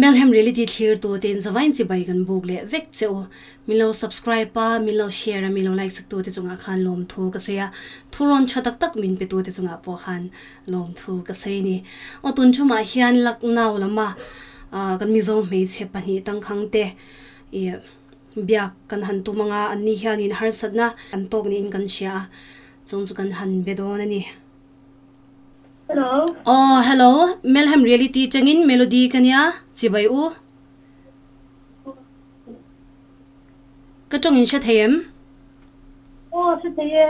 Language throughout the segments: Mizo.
Melhem Reality thlir tu te in zavain chibai kan buk leh vek che u. Min lo subscribe a, min lo share a, min lo like sak tu te chungah khan lawmthu ka sawi a, thurawn tha tak tak min pe tu te chungah pawh khan lawmthu ka sawi a ni. Aw tun thumah hian Lucknow lama kan Mizo hmeichhe pahnih tangkhang te ih biak kan han tum anga anni hianin harsatna an tawk niin kan hria a, chung chu kan han be dawn a ni. Hello. Aw hello, Melhem Reality tangin Melody ka nia, chibai u. Ka tawng in hre thei em? Aw hre thei e.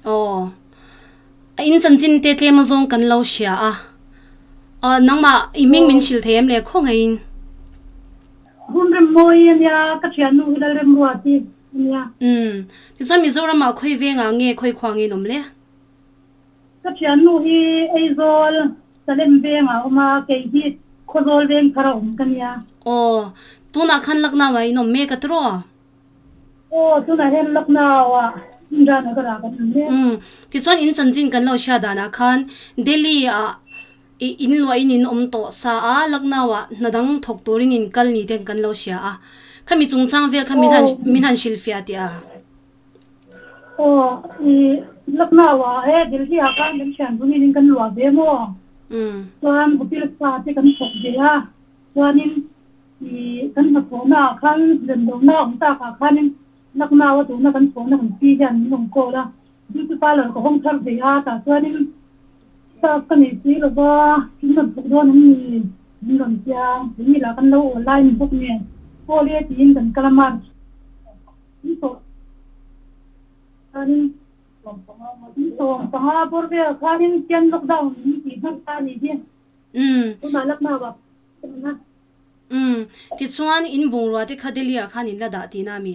Aw. A in chanchin te tlem azawng kan lo hria a. Aw nangmah i hming min hrilh thei em le khawngaihin? Hun rem mawi ania ka thiannu hi Lalremruati ania. Umm. Tichuan Mizoram ah khawi vengah nge khawi khua nge in awm le? Ka thiannu hi Aizawl Salem vengah a awm a, kei hi Khawzawl veng thar a awm ka nia. Aw, tunah khan Lucknow ah in awm mek a tiraw? Aw, tunah hian Lucknow ah Indira Nagar ah kan awm mek. Umm, tichuan in chanchin kan lo hria danah khan Delhi ah i in luahin in awm tawh sa a, Lucknow ah hna dang thawk turin in kal ni te kan lo hria a. Khami chungchang vel kha min han min han hrilhfiah tih a. Aw, i Lucknow ah he Delhi ah khan kan thian bunin in kan luah ve maw? Chuan hotel pa te kan thawk ve a, chuanin i kan hnathawhna ah khan remlohna awm tak ah khanin Lucknow a tuna kan thawhna kan pi hian min rawn call a, beauty parlour ka hawng thar ve a, tah chuanin staff ka nei si lova in rawn thawk dawn an ni min rawn tia, keini lah kan lo awl lai ni bawk nen call e tiin kan kal a March. 15 bawr vel khanin chian lockdown min tih hman ta a nih hi. Tunah Lucknow ah ka awm a. Umm. Tichuan in bungrua te kha Delhi ah khan in la dah tihna a mi?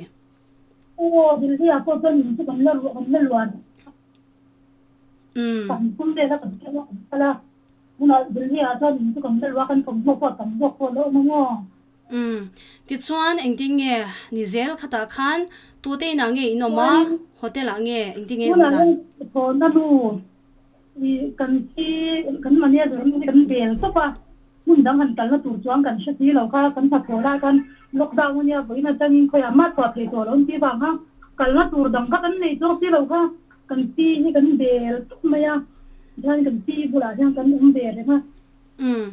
Aw, Delhi ah pawh chuan in chu kan la ruah kan la luan. Kan tum vel a kan kal a kan kal a. Tunah Delhi ah chuan in chu kan la luah a kan thawmhnaw pawh a tam zawk pawh a la awm ang aw. Umm. Tichuan engtin nge ni zel khatah khan tute inah nge in awm a, hotel ah nge engtin nge in awm dan? Tunah hian thawn a nu i kan thi kan manager nu hi kan bel tawp a, hmun dang han kalna tur chuan kan hre si lo kha, kan hnathawh lai khan lockdown ania vawiin atangin khawiah mah chhuah thei tawh lo an tih vang kha kalna tur dang kha kan nei chuang si lo kha kan thi hi kan bel tawp mai a, tihian kan thi bulah hian kan awm ve reng a. Umm.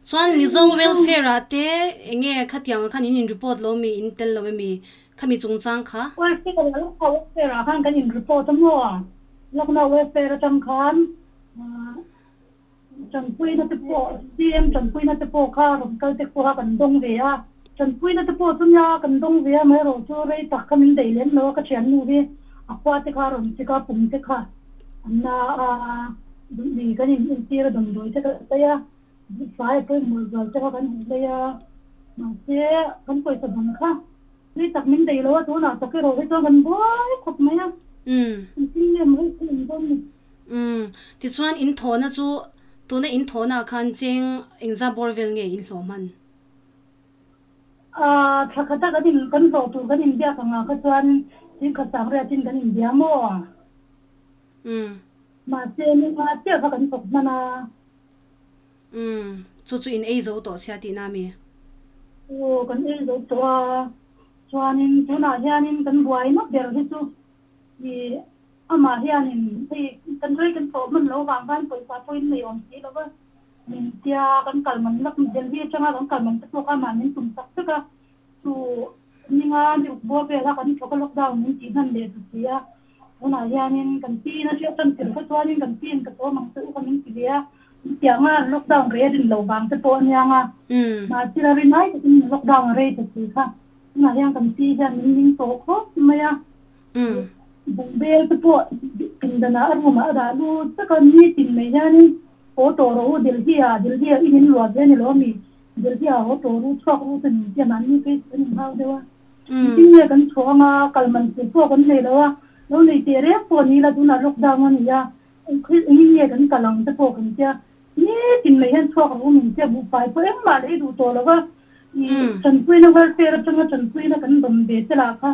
Chuan Mizo welfare ah te enge khatiang ah khan in in report lo mi in tel lo emi khami chungchang kha? Welfare ah Lucknow welfare ah khan kan in report a maw? Lucknow welfare atang khan tanpuina te pawh CM tanpuina te pawh kha rawn kal te pawh kha kan dawng ve a, tanpuina te pawh chu nia kan dawng ve a amaherawh chu rei tak kha min daih lem lo a ka thiannu hi a khua te kha a rawn chik a pum te kha an na a duhli kan in entir a damdawi te kan lei a. Fai a pawimawh zual te kha kan hmu lei a, mahse kan pawisa dang kha tui tak min daih lo a, tunah tak erawh hi chuan kan buai khawp mai a, kan thil nge maw hi thil awm dawn ni. Umm, tichuan in thawhna chu tuna in thawhna ah khan cheng engzah bawr vel nge in hlawh hman? Aaa, thla khata kan in kan hlawh tur kan inbiak angah kha chuan chingkhat sangriat in kan inbia maw? Umm. Mahse ni nga chiah kha kan thawk hman a. Umm, chu chu in ei zo tawh sia tihna a mi? Aw, kan ei zo tawh a, chuanin tunah hianin kan buai na ber hi chu ih amah hianin hei kan rei kan thawh hman loh vang khan pawisa pawh in nei awm si lo va, min tia kan kal man lak Delhi atanga kan kal man te pawh kha amah min tum tak vek a, chu ninga ni uk bawr vel a kan thawk a lockdown min tih hman leh ta si a. Tunah hianin kan pin a hriat tan tir kha chuanin kan pin ka chawm ang che u kha min ti ve a, tiang a lockdown rei a rin lo vang te pawh a niang a, mahse a rin ai takin lockdown a rei ta si kha. Tunah hian kan pi hian min ning tawh khawp mai a, bungbel te pawh pindanah a room ah a dah lut vek a, nitin mai hianin haw tawh rawh u Delhi ah, Delhi ah i min luah ve a ni lo ami, Delhi ah haw tawh ru chhuak ru chu min ti a, mahni phei chu kan inhau deuh a. Engtin nge kan chhuah anga kal man tur pawh kan nei lo a, lo nei teh reng pawh ni ila tunah lockdown a ni a, engin nge kan kal ang te pawh kan tia, nitin mai hian chhuak ru min tia buhfai pawh engmah lei duh tawh lo va, ih tanpuina welfare atanga tanpuina kan dawm ve te lah kha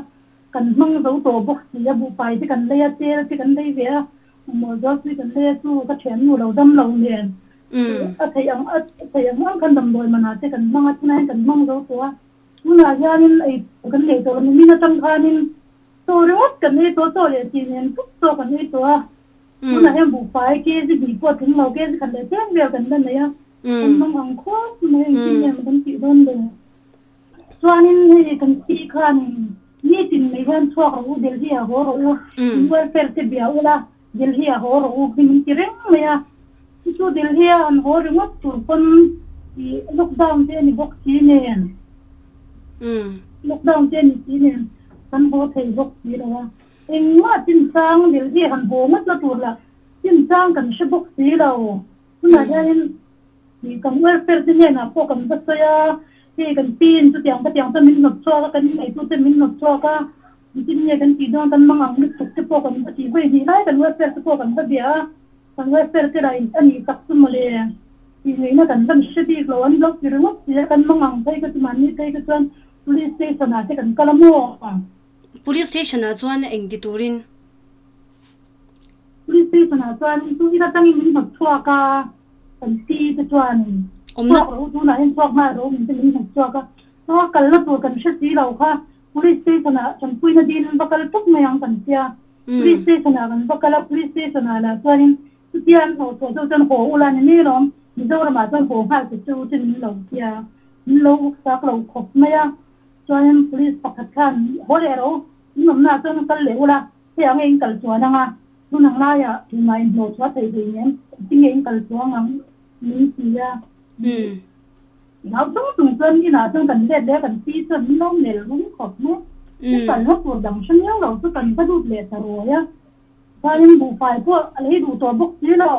kan hmang zo tawh bawk si a, buhfai te kan lei a, tel te kan lei ve a, mamawh zual pui kan lei a chu ka thiannu lo dam lo nen. A theih ang a theih ang ang khan damdawi manah te kan hmang a, tunah hian kan hmang zo tawh a. Tunah hianin ei tur kan nei tawh lo, nimin atang khanin chaw ringawt kan ei tawh, chaw leh chi nen tawp chaw kan ei tawh a. Tunah hian buhfai kg hnih pawh a tling lo, kg khat leh tlem vel kan la nei a, kan hmang ang khawp mai, engtin nge maw kan tih dawn le. Chuanin hei kan pi khanin nitin mai hian chhuak rawh u, Delhi ah haw rawh u, in welfare te bia ula, Delhi ah haw rawh u hi min ti reng mai a. Chu chu Delhi a han haw ringawt tur pawn ih lockdown te a ni bawk si nen, lockdown te a ni si nen kan haw thei bawk si lo a. Engmah chinchang Delhi han haw ngawt na tur lah chinchang kan hre bawk si lo. Tunah hianin Ih kan welfare te hnenah pawh kan va sawi a, hei kan pin chutiang khatiang chuan min hnawt chhuak a, kan inneitute min hnawt chhuak a, engtin nge kan tih dawn kan mang ang lutuk te pawh kan va tih vawi hnih lai kan welfare te pawh kan va bia a, kan welfare te lah in a nih tak chu mawle tih ngaihna kan van hre bik lo, an lo ti ringawt si a, kan mang ang phei ka chu mahni phei ka chuan police station ah te kan kal a maw? Police station ah chuan eng ti turin? Police station ah chuan chu ila tangin min hnawt chhuak a. Kan pi te chuan chhuak rawh u, tunah hian chhuak nghal rawh u min ti min hnawt chhuak a. Chuan kalna tur kan hre si lo kha Police station ah tanpuina dil va kal tawp mai ang kan tia. Police station ah kan va kal a, Police station ah lah chuanin chutia an hnawh chhuah deuh chuan haw ula ni mai alawm, Mizoram ah chuan haw nghal ta che u che min lo tia, min lo sak lo khawp mai a. Chuanin Police pakhat khan haw leh rawh u, in awmna ah chuan kal leh ula, hei ang e in kal chuan ang a. Hmun ang laiah tumah in hlawh chhuah thei thei nen tinge in kal chuang ang min ti a. Nau chung chung chuan inah chuan kan let leh a, kan pi chuan min lo mel rum khawp mai. Ka kalna tur dang hre miau lo chu kan va lut leh ta ruai a. Chuanin buhfai pawh a lei duh tawh bawk si lo.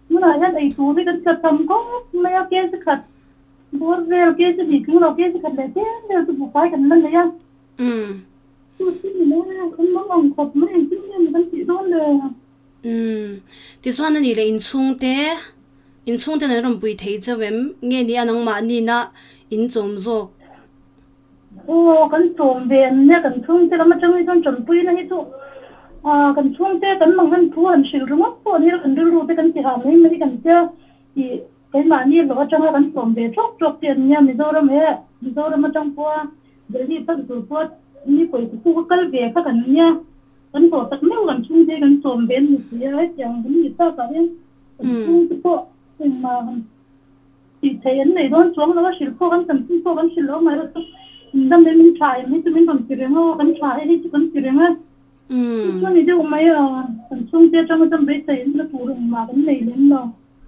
Tunah hian ei tur hi kan tla tam khawp mai a, kg khat bawr vel, kg hnih tling lo, kg khat leh tlem vel chu buhfai kan la nei a. Umm tichuan a nih leh inchhungte inchhungte an rawn pui thei chauh em? Nge ni a nangmahni na in chawm zawk? Aw kan chawm ve an nia kan chhungte lam atang hi chuan tanpuina hi chu ah kan chhungte kan mang han thu han hrilh ringawt pawh ni kan rilru te kan ti ha mai mai kan tia ih keimahni hlawh atanga kan chawm ve tawk tawk te an nia Mizoram he Mizoram atang pawha Delhi pan tur pawh ni pawisa chu ka kal ve kha kan nia, kan haw tak meuh kan chhungte hi kan sawm ve an ni si a, hetiang kan nih takah hian kan chhungte pawh engmah han tih theih an nei dawn chuang lo a, hrilh pawh kan chanchin pawh kan hrilh lo mai erawh chu in dam em in tha em hi chu min rawn ti reng a, kan tha e hei chu kan ti reng a, chu chu a ni deuh mai a, kan chhungte atanga chuan beisei na tur engmah kan nei lem lo.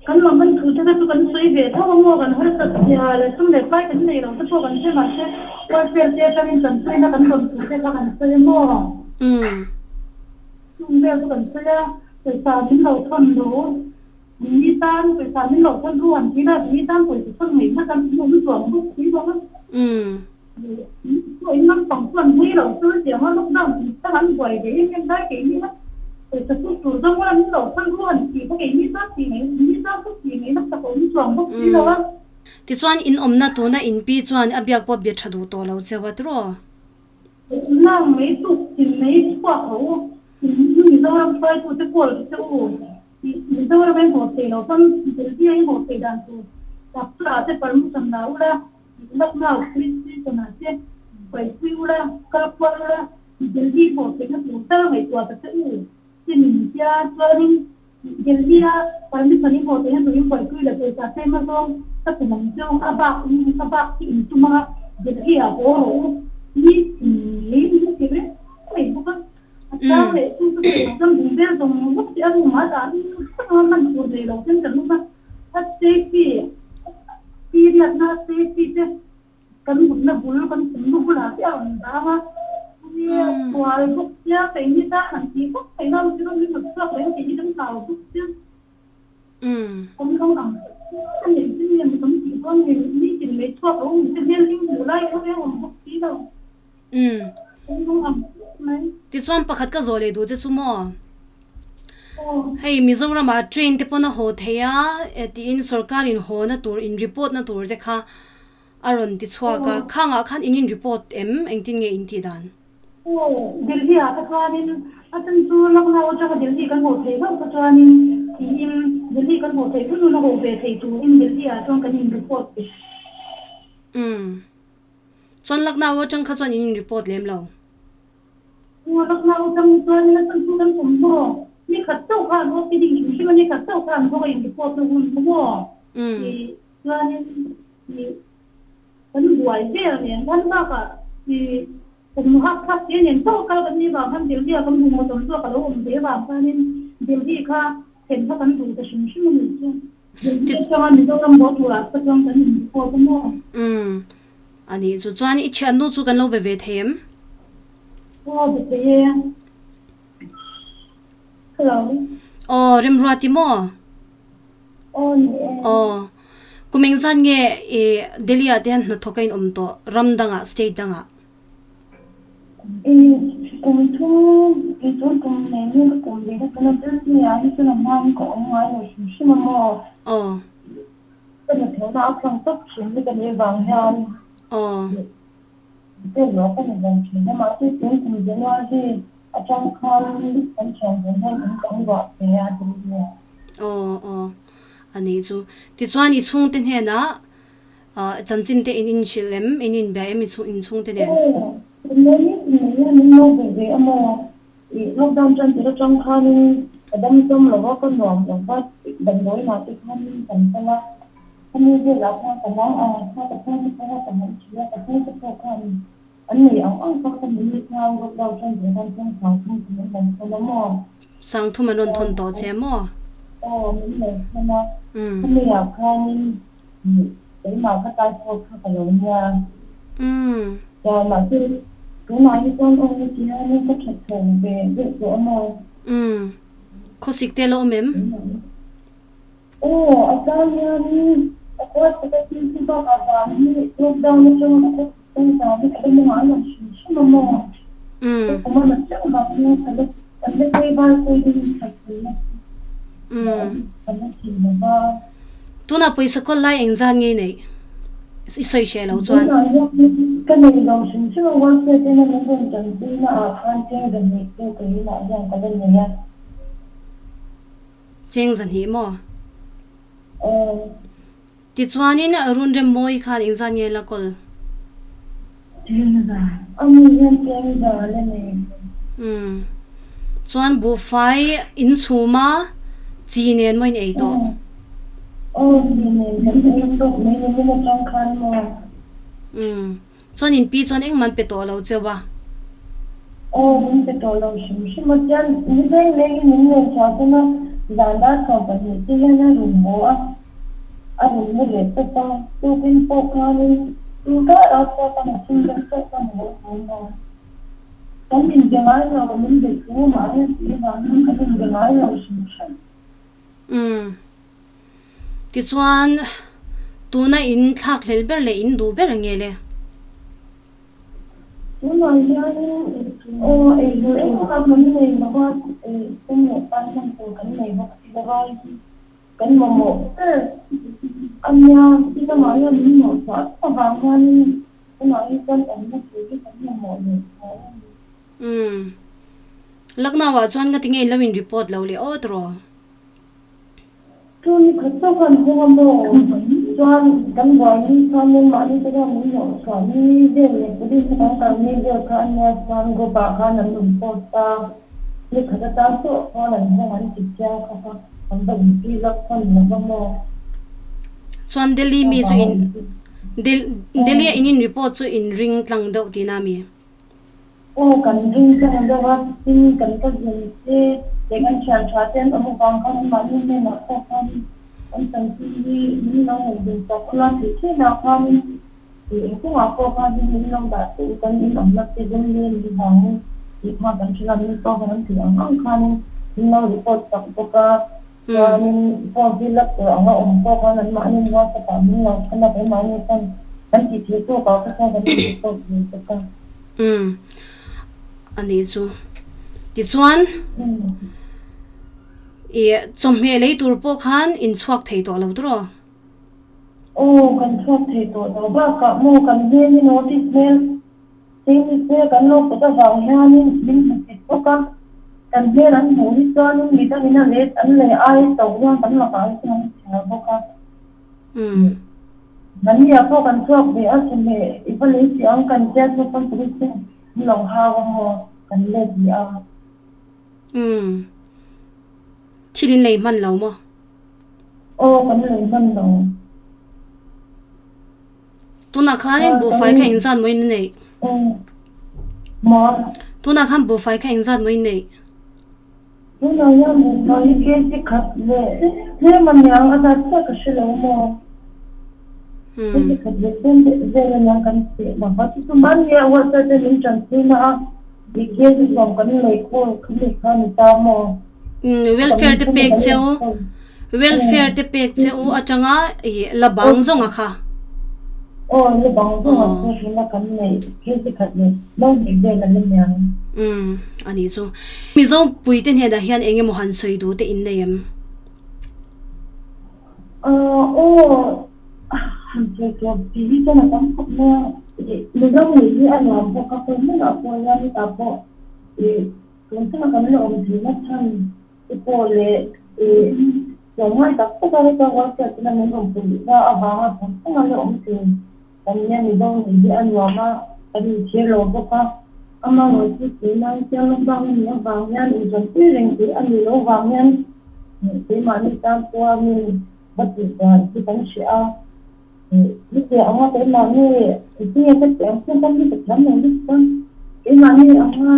Kan mah kan thu te kha chu kan sawi ve tho a maw, kan harsat zia leh sum leh pai kan nei lo te pawh kan hre mahse welfare te atangin tanpuina kan rawn thu te kha kan sawi a maw? Chung vel chu kan sawi a, pawisa min lo thawn lo, an ni tan pawisa min lo thawn ru han ti la, an ni tan pawisa thawn ngaihna kan awm chuang bawk si lo a. Pawh in naupang chuan hmui lo chu tiang a lockdown chung chang an buai ve em em lai keini a pawisa suk tur zawng a min lo thawn ru han tih kha keini chuan tih mai ni chuan chu tih mai nasa ka awm chuang bawk si lo a. Tichuan in awmna tuna in pi chuan a biak pawh bia tha duh tawh lo cheu a tiraw? Nang mai tuk tin mai chhuak rawh u, in Mizoram hruaitute call che u. Mizoram a inhawh thei lo pawn Delhi a inhawh thei dan tur doctor ah te permission la ula Lucknow police station ah te buaipui ula kal kual ula Delhi hawh theihna tur tal ngaihtuah ta che u ti min tia chuanin Delhi a permission in hawh theihna tur in buaipui la pawisa tlem azawng ka ti lang cheu a bak in a bak hi in tum anga Delhi ah haw rawh u ni thin mai in ti reng mai bawk a. A chang leh chu chu thei ang chuan bung vel zawng zawng te a room ah dah in hrang a man tur nei lo ten kan awm a, a safety period na safety te kan mutna bul kan thawmhnaw bulah te a rawn dang a, nia sual bawk sia keini tan han tih vak theih na chu min rawn chhuak reng tih hi kan hlau bawk sia. Kan lo ang a nei chu nge maw kan tih dawn nge nitin mai chhuak lo awm te hmel hlim hmuh lai kha reng awm bawk si lo. Kan lo ang khawp mai. Tichuan pakhat ka zawh leh duh che chu maw? Hei Mizoram ah train te pawn a haw thei a tiin sorkar in haw na tur in report na tur te kha a rawn ti chhuak a, khangah khan in in report em engtin nge in tih dan? Aw, Delhi ah kha chuanin A chan chu Lucknow atanga Delhi kan haw thei hlauh kha chuanin tiin Delhi kan haw theih hun hun a haw ve thei turin Delhi ah chuan kan in report ve. Umm. Chuan Lucknow atang kha chuan in in report lem lo. Aw Lucknow atang chuan a chan chu kan thawmhnaw ni khat chauh kha an opening hrim hrim a, ni khat chauh kha an hawng a in report na hun kha maw? Tih chuanin ih kan buai vel nen khan bakah ih Kum hak thlak te nen chauh kal kan nih vang khan Delhi ah kan bungraw tam zawk a lo awm ve vang khanin Delhi kha thlen kha kan duh ta hrim hrim a nih chu. Delhi atanga Mizoram haw turah kha chuan kan in report a maw? Umm a nih chu. Chuan i thiannu chu kan lo be ve thei em? Aw be thei e. Hello. Aw Remruati maw? Aw ni e. Aw. Kum engzat nge i Delhi ah te hian hnathawk a in awm tawh ram dangah state dangah? I kum thum i tun kum nei mi ka kum ve na tuna Delhi ah hi chuan a hma in ka awm ngai lo hrim hrim a maw? Aw. Ka hnathawhna a thlang tawp thin hi ka nih vang hian. Aw. Tel lo ka ni vang thin a mahse tun kum January atang khan kan thian ve hian in kan ruah ve a Delhi ah. Aw aw. A nih chu. Tichuan i chhungte hnenah chanchin te in inhrilh em? In inbia em i chhung in chhungte nen? Aw, tunlai ni tin mai hian min lo be ve a maw? Ih lockdown tan tir atang khanin ka dam chawm lo va, ka nuam lo va, damdawiinah te khanin kan kal a, khami velah khan ka nang ang kha ka chhungte pawh kha ka hmuh thin a, ka chhungte pawh khan an nei ang ang kha ka mini khan lockdown tan tir khan chhung sangthum chu min rawn thawn a maw? Sangthum an rawn thawn tawh che maw? Aw, min lo thawn a, khami-ah khanin keimah ka typhoid kha ka lo nia. Chuan mahse tunah hi chuan aw heti hianin ka that chho ve deuh tawh a maw? Khawsik te a lo awm em? Aw, a tan hianin ka khuat taka thil chu bakah vang hi lockdown atanga ka khawsik tan vang hi ka la mawngah a lang hrim hrim a maw? Ka kum a nat deuh vang hian ka la kan la phei var pawhin in that theihna chu kan la thei lo va. Tunah pawisa kawl lai eng zan ngei neih i sawi hreh lo chuan. Tunah hian ka nei lo hrim hrim a, welfare tena min rawn tanpuina ah khan cheng zahnih chu ka inah hian ka la nei a. Cheng zahnih maw? Aw. Tichuanin run rem mawi khan eng zan nge la kawl? Cheng zan. A mi hian cheng zan a nei. Umm. Chuan buhfai in chhum a, chi nen maw in ei tawh? Aw, chi nen kan ei tawh mai ni min atang khan maw? Umm. Chuan in pi chuan engmah an pe tawh lo cheu a? Aw, min pe tawh lo hrim hrim a, chuan ni leng lengin min len chhuah tum a, zan dar 12 te hian a rawn haw a, a rawn mu leh tawp a, tukin pawh khanin tun karah pawh ka machine deuh chauh ka hmu a tun maw? Kan inbe ngai lo, min be thu mahni si vangin kan inbe ngai lo hrim hrim. Umm. Tichuan, tuna in thlak hlel ber leh in duh ber nge le? Tunah hianin aw eitur engmah kan nei lo va, sum leh pan hman tur kan nei bawk si lo va, kan mamawh ber a nia. Ti lamah hian min hnawhchhuah tawp avang hianin tunah hi chuan awmna tur hi kan mamawh leh zual a ni. Umm. Lucknow-ah chuan ngatinge in lo in report lo leh awt rawh? Chu ni khat chauh khan hawng a maw? Chuan kan buai ni khan nen mahni te hian min hnawh chhuah ni vel leh police te kan kal ni vel kha a nia chuan group ah khan an rawn post a, ni khat atan pawh khan an hawng an ti chiang kha kha kan va in fill up hman lo va maw? Chuan Delhi mi chu in Delhi a in in report chu in ring tlang deuh tihna mi? Aw kan ring tlang deuh a, tin kan ka zin te leh kan thian tha te an awm avang khan anmahni hnenah pawh khan kan chanchin hi min lo ngaihven chak ula tih thinah khanin ih engkawngah pawh khan min lo dah teh u kan in awmna te Delhi a nih vangin tih kha kan hrilh a, min pawh khan an tih ang ang khanin min lo report chak bawk a, chuanin form fill up tur anga awm pawh khan anmahni WhatsApp ah min lo thawn a, keimahni khan kan tih theih tawkah kha chuan kan in report ve bawk a. Umm a nih chu. Tichuan ih chawhmeh lei tur pawh khan in chhuak thei tawh lo tawh? Aw kan chhuak thei tawh lo bakah maw kan hmel hi notice hmel Chinese hmel kan lo put avang hianin min hmu chit bawk a. Kan hmel an hmuh hi chuanin midangin a let an lei ai to hian kan lakah hi chuan an chhiar bawk a. Mahniah pawh kan chhuak ve a, chawhmeh i va lei tih ang kan tia chu pawn police ten an lo hau a maw kan let leh a. Umm. Thil in lei hman lo maw? Aw kan lei hman lo. Tunah khan buhfai kha engzat maw in neih? Maw? Tunah khan buhfai kha engzat maw in neih? Tunah hian buhfai hi kg khat leh tlem a niang a zat chiah ka hre lo maw? Kg khat leh tlem vel a niang kan tih bak a, chu chu mahni a whatsapp te min tanpui na a i kg sawm kan lei khawl kha mi kha ni ta maw? Welfare te pek cheu Welfare te pek che u atanga i la bang zawng a kha. Aw la bang zawng a kha tuna kan neih thil chi khat leh no hnih vel a la niang. Umm a nih chu. Mizo puite hnenah hian eng emaw han sawi duh te in nei em? Aw han sawi tur tih hi chuan a tam khawp mai a. Mizo nih hi a nuam bawk a, khawi hmunah pawh hian hetah pawh i tun thlenga kan la awm theihna chhan Te pawh leh ih tlawmngai tak tak a heta WhatsApp tena min rawn puih na avanga thawm thawm a la awm thin. Kan nia Mizo nih hi a nuam a, kan inchhir lo bawk a. Amaherawhchu tuna chiang lockdown a nih avang hian inṭanpui reng tih a nih loh vang hian keimahni tan pawha mi va tih dan hi kan hria a. Hetiang anga keimahni engtin nge ka tih ang chu ka mi ka thiam lo lutuk a, keimahni anga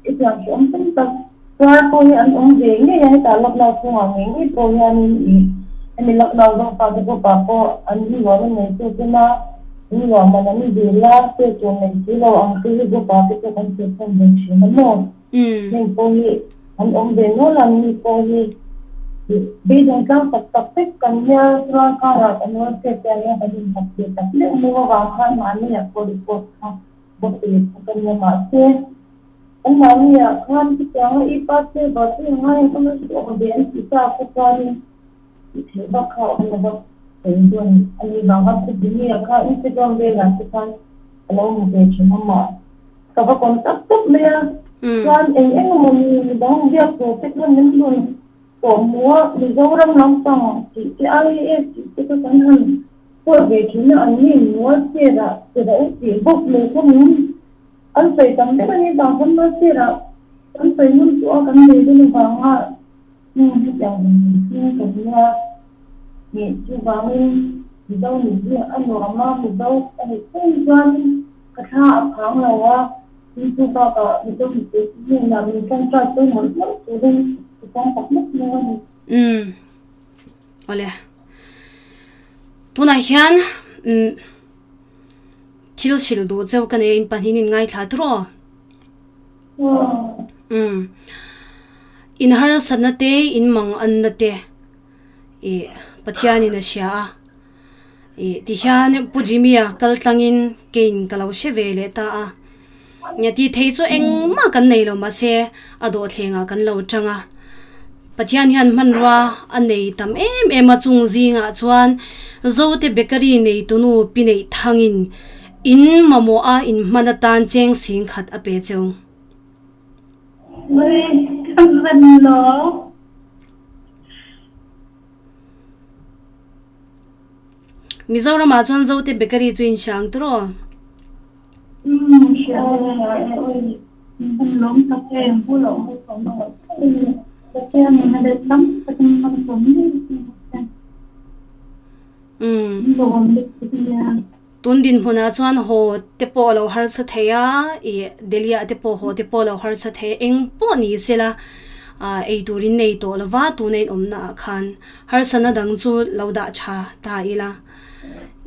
hetiang hrehawm tam tak tuar pawh hi an awm ve ngei a, hetah lockdown chhungah ngei ngei pawh hianin ih hemi lockdown zawng fate group ah pawh an inluah na nei tu tena inluah man an dil a, pek tur nei si lo ang te hi group ah te pawh kan thirkhawm ve thin a maw? Heng pawh hi an awm ve nual a, mi pawh hi beidawng tlang tak tak vek kan nia, chuan karah kan welfare te ah hian kan inhlat ve tak meuh meuh avang khan mahni ah pawh report kha va pe kha ka nia mahse kan mahni ah khan chutianga i pass te vah chu i ngai ang ka hmel chu awm ve an tih ta kha chuanin tih theih vak kha a awm lo va sawi dawn a nih vang khan khawpui ah khan Instagram velah te khan a lo hmu ve thin a mah. Ka va kawm tak tak mai a, chuan eng eng emaw ni midang biak tur te khan min rawn pawh hmu a, Mizoram lampang tih te IAS tih te kha kan han pawh ve thin a, an ni mual sir ah tirah u tih bawk mai kha min an sawi tam vek a ni, vang khan mual sir ah kan sawi ngun tawh a, kan nei dawn avanga hetiang hi ka nia nih chuvangin Mizo nih hi a nuam a, Mizo a nih phei chuanin. Ka thla a phang lo a, tin chu bakah Mizo mipui te hnenah min ṭawngṭai pawh mawlh mawlh turin ka chang tak meuh meuh a ni. Umm awle tunah hian umm thil hrilh duh cheu ka nei in pahnih in ngaithla tur aw umm in harsatna te in mang anna te ih Pathianin a hria a. Ih tihian Pu Jimmy-a kal tlangin kein ka lo hre ve leh ta a. Nia tih theih chu engmah kan nei lo mahse a dawhthlengah kan lo tang a. Pathian hian hmanrua a nei tam em em a chung zingah chuan Zote Bakery neitunu pi neih thangin in mamawh a in hman atan cheng sing khat a pe cheu. Mizoram ah chuan Zote Bakery chu in hrang tur aw. Tun dinhmunah chuan haw te pawh a lo harsa thei a, ih Delhi ah te pawh haw te pawh a lo harsa thei a, eng pawh ni sela ah ei turin nei tawh lova tuna in awmna ah khan harsana dang chu lo dah tha ta ila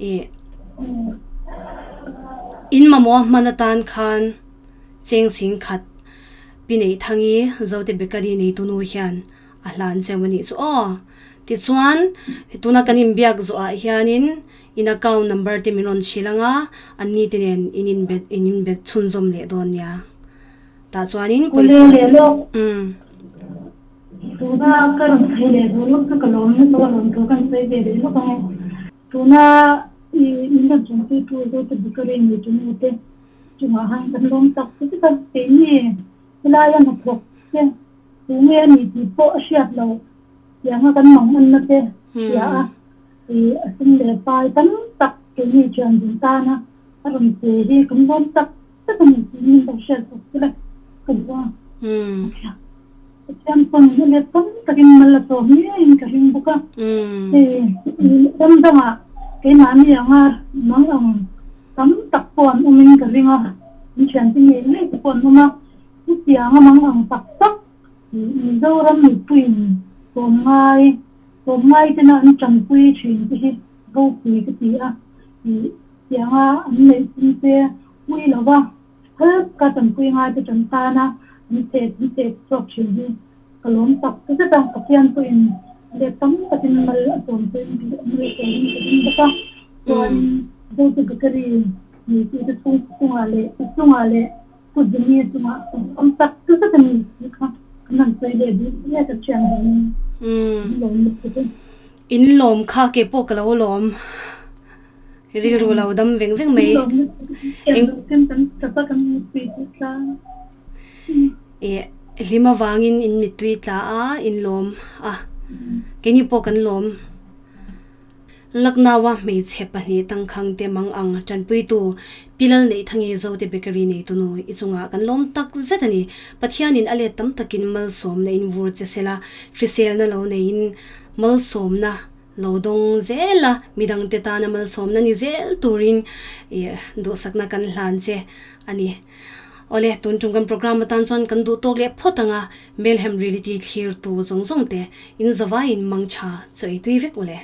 ih in mamawh hman atan khan cheng chhing khat pi neih thangi Zote Bakery neitunu hian a hlan cheu a nih chu aw. Tichuan tuna kan inbiak zawhah hianin in account number te min rawn hrilh ang a, an ni te nen in inbe in inbe chhunzawm leh dawn nia. Tah chuanin pawisa umm. Tuna ka rawn sawi leh duh lawk chu ka lawm lutuk a rawn thu kan sawi ve leh lawk ang e. Tuna i min rawn chawngpui tu Zote Bakery nei tu nu te chungah han kan lawm tak zet a, keini helaia hnathawk te. Tu nge a nih tih pawh a hriat loh tianga kan mang anna te hria a, ih a sum leh pai tam tak keini thian dun tana a rawn che hi kan lawm tak tak a ni tih min lo hriat bawk sela ka duh a. Pathian pawn a let tam takin mal a sawm ngeiin ka ring bawk a. Hei ram dangah keimahni anga mang ang tam tak pawh an awmin ka ring a, an thiante ngei ngei te pawh an awm a. Chutiang a mang ang tak tak Mizoram mipuiin tlawmngai tlawmngai tena an tanpui thin te hi ropui ka ti a, ih tianga an neih chung te ui lova phal ka tanpui ngai te tan tana an chet an chet chhuak thin hi ka lawm tak zet a, Pathian pawhin let tam takin mal a sawm pawhin mal a sawmin ka ring bawk a, chuan Zote Bakery neitute chhungah leh chungah leh Pu Jimmy chungah awm tak zet a ni tih kha kan han sawi leh duh hle ka thian dawn in lawm lutuk e. In lawm kha ke pawh ka lo lawm rilru lo dam veng veng mai. In lawm lutuk e thian duh ten kan tap a kan mittui tih tla. Eh hlim avangin in mittui tla a in lawm a keini pawh kan lawm. Lucknow-a hmeichhe pahnih tangkhang te mang ang tanpuitu Pi Lal Neihthangei Zote Bakery neitunu i chungah kan lawm tak zet a ni. Pathianin a let tam takin malsawmna in vur che sela, hriselna lo neiin malsawmna lo dawng zel a, midangte tana malsawmna ni zel turin duhsakna kan hlan che a ni. Awle, tun tum kan program atan chuan kan duh tawk leh phawt ang a, Melhem Reality thlirtu zawng zawng te in zavaiin mangtha chaw ei tui vek ule.